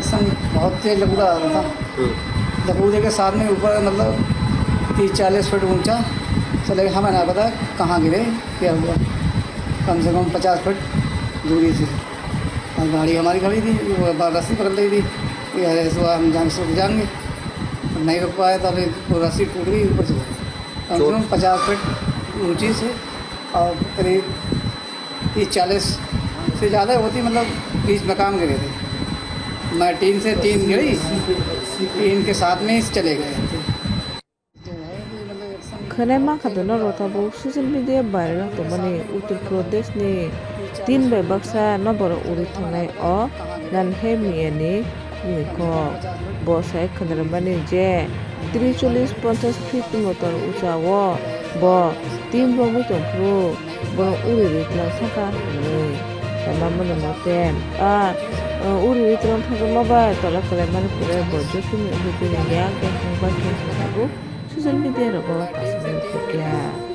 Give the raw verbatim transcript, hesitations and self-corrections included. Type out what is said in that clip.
संग बहुत तेज लकूदा आ रहा था। हम्म। लकूदे के साथ में ऊपर, मतलब, तीस चालीस फीट ऊंचा, चले, हमें ना पता कहाँ गिरे, क्या हुआ। कम से कम पचास फीट दूरी थी और गाड़ी हमारी खड़ी थी, वो ब-, रस्सी पकड़ ली थी कि अरे, इस बार हम जान से रुक जाएंगे। नहीं रुक पाए, तो अभी वो रस्सी टूट गई, ऊपर चले गए। कम से कम पचास फीट ऊंची से और करीब तीस चालीस से ज़्यादा होती, मतलब, बीच मकान गिरे थे। मैं टीन से, टीन गिरी, टीन के साथ में ही चले गए। Khwnai mankha dono rw tabuk social media viral wng tongmani Uttar Pradesh ni tin bai baksa no borok uri thangnai o Nalhe Miya ni khukni kok. Bo sai khwnarwmani je tris chollish ponchash feet ni motom ucha o bo tin romwi tongphuru bono uri ri twlang sakha hinwi saimano mote. A uri ri twlang thangjakma bai tola kwlaimani pore bo jokhini wngwi bini yak yakung bai khe tabuk social media rogo kasingwi thangkha.